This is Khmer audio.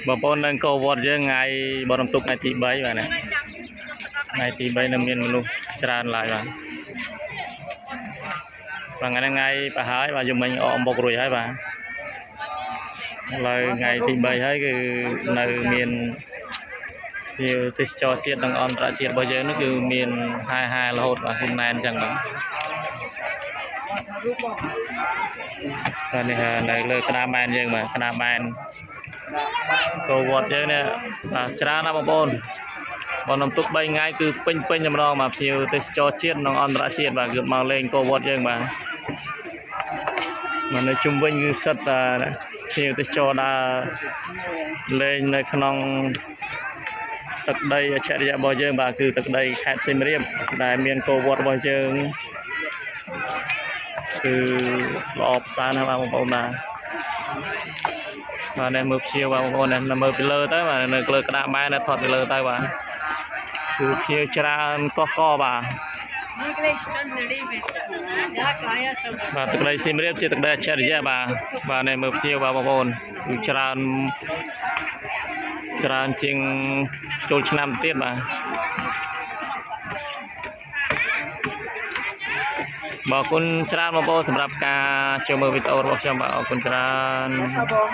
បងប្អូននៅអង្គរវត្តយើងថ្ងៃបរំទុកថ្ងៃទី3បាទណាថ្ងៃទី3នៅមានមនុស្សច្រើនឡើយបាទបាទថ្ងៃហ្នឹងថ្ងៃប្រហើយបាទយំមិញអកអំបុករួចហើយបាទឥឡូវថ្ងៃទី3ហើយគឺនៅមានភ្ញៀវទេសចរជាតិនិងអន្តរជាតិរបស់យើងនេះគឺមានហែហែរហូតបាទហ៊ុនណែនអញ្ចឹងបាទបាទនេះនៅលើក្តារម៉ែនយើងបាទក្តារម៉ែនកោវត្តយើងនេះបាទច្រើនណាស់បងប្អូនបងនំទុក3ថ្ងៃគឺពេញពេញម្ដងបាទភ្ញៀវទេសចរជាតិនិងអន្តរជាតិបាទគឺមកលេងកោវត្តយើងបាទមកនៅជុំវិញគឺសិតតែភ្ញៀវទេសចរដើរលេងនៅក្នុងទឹកដីអច្ឆរិយៈរបស់យើងបាទគឺទឹកដីខេត្តសៀមរាបដែលមានកោវត្តរបស់យើងគឺល្អប្រសើរណាស់បាទបងប្អូនបាទ បាទនេះមើលព្យាបាទបងប្អូននេះមើលពីលើទៅបាទនៅលើក្តារម៉ែនៅថតពីលើទៅបាទគឺព្យាច្រើនកកកបាទបាទទឹកដីសៀមរាបជាទឹកដីអច្ឆរិយៈបាទបាទនេះមើលព្យាបាទបងប្អូនគឺច្រើនច្រើនជាងចូលឆ្នាំទៀតបាទបាទអរគុណច្រើនបងប្អូនសម្រាប់ការចូលមើលវីដេអូរបស់ខ្ញុំបាទអរគុណច្រើន បង